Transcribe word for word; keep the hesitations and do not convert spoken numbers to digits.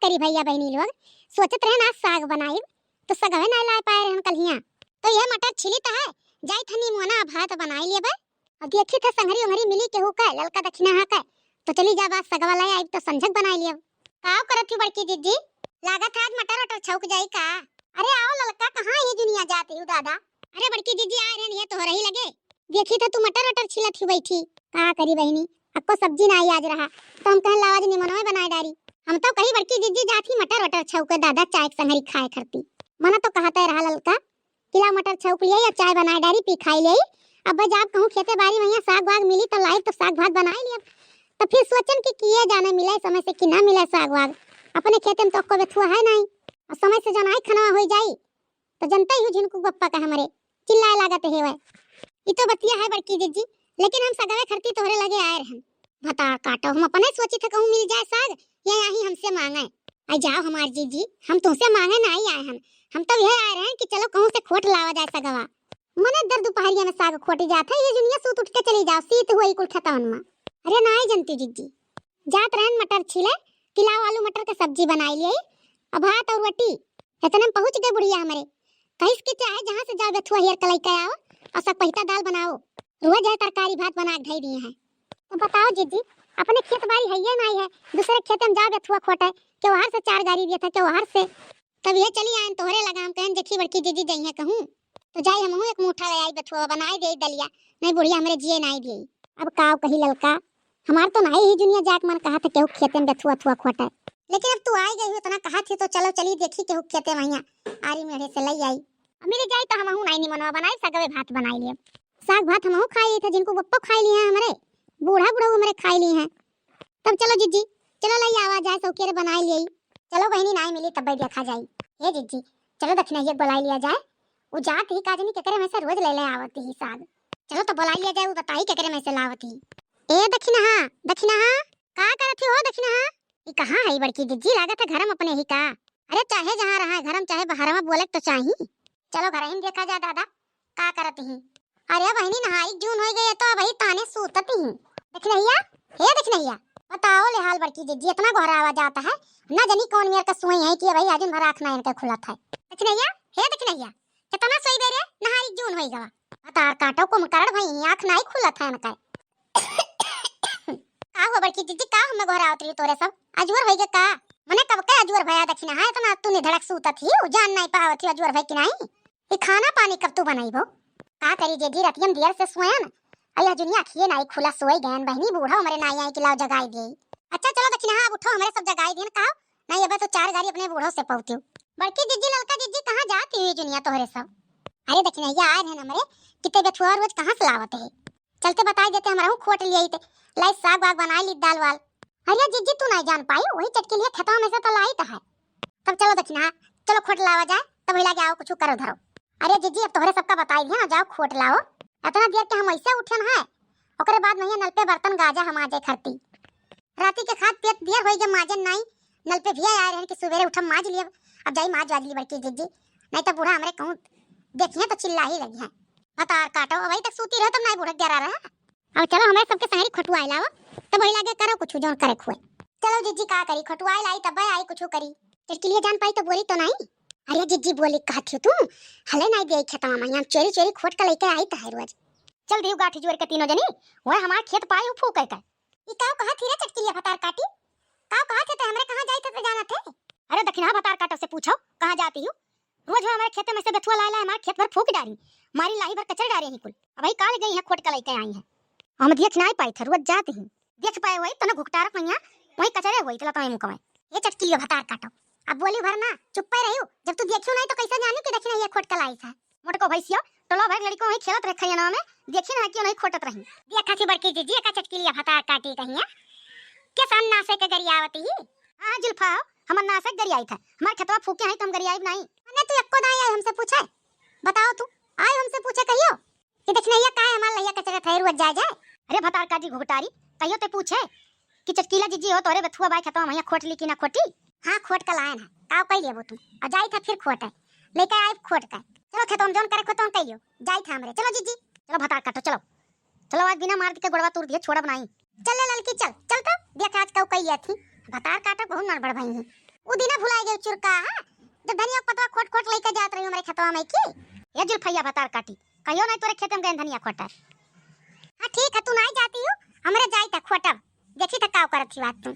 करी भइया बहिनी लोग, सोचत रहन आज साग बनाइब, तो सगवे नाहीं लाइ पाए रहन कल्हियाँ। तो यह मटर छिलित है, जाइत है निमोना भात बनाइ लेबे। अब देखित है संघरी उंघरी मिली केहू के, ललका दखिनहा के, तो चली जाब आज सगवा लाइ आइब तो संझक बनाइ लेब। काव करत ही बड़की जिज्जी? लागत है आज मटर वटर छौक जाई का? अरे आओ ललका, कहाँ ये दुनिया जाती हूँ दादा? अरे बड़की जिज्जी आए रहन ये तोहरही लगे। देखित है तू मटर वटर छिलत ही बैठी। का करी बहिनी, अक्को सब्जी नाहीं आज रहा, तो हम कहन लावा आज निमोनवे बनाइ डारी। हम तो कही बड़की जिज्जी जात ही मटर वटर छौके दादा चाय के संघरी खाए खरती। मना तो कहत है रहा ललका, कि लाव मटर छौक लियाई, अब चाय बनाइ डारी, पी खाइ लियाई। अब जाब कहूँ खेते बारी महियाँ साग वाग मिली तो लाइब तो साग भात बनाइ लेब। तो फिर सोचन कि किए जाने मिले समय से कि ना मिले साग वाग। अपने खेते में तो अक्को बेथुआ है नाहीं। और समय से जौन आई खनवा होइ जाई। तो जनते ही हूँ झिनकू बप्पा का हमरे चिल्लाए लागत हेवै। ई तो बतिया है बड़की जिज्जी, लेकिन हम सगवे खरती तोहरे लगे आए रहन। भतार काटो, हम अपने सोचित है कहूँ मिल जाए साग, या यहीं हमसे माँगे। आई जाओ हमार जिज्जी, हम तुमसे माँगे नाहीं आए हन, हम तो यह आए रहन कि चलो कहूँ से खोट लावा जाए सगवा। मने दर दुपहरिया में साग खोटी जात है, ये जुनिया सूत उठ के चली जाओ, सीत हुई कुल खेतवन में। अरे नाहीं जनती जिज्जी, जात रहन मटर छीले, कि लाओ आलू मटर के सब्जी बनाइ लियाई, अब भात और रोटी। इतने में पहुँच गए बुढ़िया हमरे। कहिस कि चाहे जहाँ से जाओ बेथुआ हेर के लइके आओ और सब पहिता दाल बनाओ। रोज है तरकारी भात बना के धई दिए हैं। तो बताओ जिज्जी, अपने खेत बारी है ये नाहीं है, दूसरे खेते में जाओ बेथुआ खोटे, के वहार से चार गारी दिया था, के वहार से। तब ये चली आयन तोहरे लगाम कहन, देखी बड़की जिज्जी जइहे कहूँ, तो जाई हमहूँ एक मुठा ले आई बेथुआ बनाइ देई दलिया, नाहीं बुढ़िया हमरे जिए नाहीं देई। अब काव कही ललका, हमार तो नाहीं ही जुनिया जाक मन कहा था केहू खेते में बेथुआ थुआ खोटे। लेकिन अब तू आई गई हो, इतना कहा थी तो चलो चली देखी केहू खेते में हियाँ आरी मेढ़े से लई आई। अब मिली जाई तो हमहूँ नाहीं निमनवा बनाई, सगवे भात बनाइ लेब। साग भात हमहूँ खाइ ली थे, जिनको बप्पो खाइ ली हैं हमरे, बूढ़ा बूढ़ा हमरे खाइ ली हैं। तब चलो जिज्जी, चलो लई आवा जाए सौकेरे बनाइ लियाई। चलो बहिनी नाहीं मिली तब देखा जाई। हे जिज्जी, चलो दखिनहिया के बोलाइ लिया जाए, उ जात ही का जनी केकरे में से रोज ले ले आवत ही साग। चलो तो बोलाइ लिया जाए, उ बताई केकरे में से लावत ही। ए दखिनहा, दखिनहा, का करत ही हो दखिनहा? ई कहाँ है बड़की जिज्जी? लागत है घर में अपने ही का? अरे चाहे जहाँ रहा है, घर में चाहे बाहर में, बोले के तो चाही। चलो घर ही में देखा जाए दादा, का करत ही? अरे बहिनी नहाई जून होइ गई है तो अबही ताने सूतत ही। दखिनहिया, हे दखिनहिया, बताओ ले हाल बड़की जिज्जी, इतना गोहरावा जात है, ना जनी कौन मेर का सोई है कि अबही आजुन भर आँख ना इनके खुलत है। दखिनहिया, हे दखिनहिया, कितना सोई बे रे, नहाई जून होइ गवा। भतार काटो कुंभकर्ण भई, आँख नाहीं खुलत है इनके। का हुआ बड़की जिज्जी, का हमें गोहरावत रही तोरे सब? अजूर होइगे का? मने कब के अजूर भया दखिनहा, इतना तू निधड़क सूतत ही, उ जान नाहीं पावत ही अजूर भई कि नाहीं? ई खाना पानी कब तू बनइबो? का करी जिज्जी, रतिया में देर से सोयन, अइ यह जुनिया अखिए नाहीं खुला सोई गयन बहिनी, बूढ़ा हमरे नाहीं आई कि लाओ जगाई देई। अच्छा चलो दखिनहा, अब उठो, हमरे सब जगाई देन, कहो नाहीं, अबे तो चार गारी अपने बूढ़ो से पौतियो। बड़की जिज्जी, ललका जिज्जी, कहाँ जाती हुई जुनिया तोहरे सब? अरे दखिनहिया आए रहन हमरे, किते बेथुआ रोज कहाँ से लावत है? चलते बताइ देते, हमरहूँ खोट लियाइत, लाई साग वाग बनाइ ली, दाल वाल। अरे जिज्जी, तू नाहीं जान पाई, वही चटकिलिया खेतवा में से तो लाइत है। तब चलो दखिनहा, चलो खोट लावा जाए, तब हिला के आओ कुछ करो धरो। अरे जिज्जी, अब तोहरे सबका बताइ दिया ना, जाओ खोट लाओ। इतना देर के हम ऐसे उठन है, ओकरे बाद महियाँ नल पे बर्तन गाजा हम आजे खरती। राती के खात पियत देर होई गे, माजन नाई, नल पे भी आए रहन कि सुबेरे उठम माज लियब। अब जाई माज वाज ली बड़की जिज्जी, नाहीं तो बूढ़ा हमरे कहूँ देखिए तो चिल्ला ही लगी है। भतार काटो, अबही तक सूती रहे तब नाई बूढ़ा डरा रहा। अब चलो हमरे सबके संगरी खटुआई लाओ, तब वही लागे करो कुछ जौन करे खुए। चलो जिज्जी का करी, खटुआई लाई तब आई कुछ करी। चटकिलिया जान पाई तो बोली तो नाई। अरे जिज्जी बोली कहत हो तू, हले नाई दे खेतवा में, हम चोरी चोरी खोट के लेके आई तो है रोज। चल दियो गाठी जोर के तीनों जनी, वह हमार खेत पाए हो फूके के। ई काव कहत ही रे चटकिलिया भतार काटी? काव कहत हे ते हमरे कहाँ जाइत हे ते जानत हे? अरे दखिनहा भतार काटो से पूछो, कहाँ जाती हूँ? रोज हो हमरे खेते में से बेथुआ लाए लाए हमारे खेत भर फूक डारी, मारी लाही भर कचर डारे ही कुल। अबही काल गई है खोट के लइके आई है। हम देख नाई पाई थे, रोज जात ही। देख पाए वही तो ना घुघटारत महिया, वही कचरे हुई तला तो मुकवे। ये चटकिलिया भतार काटो, अब बोली भर ना, चुप्पे रहियो। जब तू देखियो नाई तो कैसे जानी कि दखिनहिया खोट के लाइस है? मोटको भैंसियो, टोला भर लड़को वहीं खेलत रहे खैना में, देखी ना कि उन्हें खोटत रही। देखा थी बड़की जिज्जी, एका चटकिलिया भतार काटी कहिया। के सन नासे के गरियावती ही? हाँ, हाँ, जुल्फा हो, हमर नासे के गरियाई था। हमार खेतवा फूके आई तो हम गरियाई नहीं। मने तू एक्को दाई आई हमसे पूछे? बताओ तू, आई हमसे पूछे कहियो? कि दखिनहिया काहे हमार लहिया कचरे थे रुआ जाए जाए? अरे भतार काटी घुघटारी, कहियो ते पूछे कि चटकीला जिज्जी हो तोरे बेथुआ बाई खेतवा महिया खोट ली कि ना खोटी? हाँ, खोट के लायन है। काव कई लेबो तू? और जाई था फिर खोट है। लेके आए खोट के। चलो खेतवा में जौन करे खोतवा में कई लियो। जाई था हमरे। चलो जिज्जी। चलो भतार काटो, चलो। चलो आज बिना मार के गोड़वा तोड़ दिए, छोड़ा बनाई। चल ले ललकी चल, चल तो। देख आज काव कई लिया थी। भतार काटो बहुत नड़बड़ भई है। उ दिना भुलाए गए चुरका, हाँ? जब धनिया पतवा खोट खोट लइके जात रही हमरे खेतवा में की। ये जुल्फैया भतार काटी, कहियो नहीं तोरे खेते में गए धनिया खोटा। हाँ ठीक है, तू नहीं जाती हो, हमरे जाई था खोटब, देखी था का करत थी बात तू।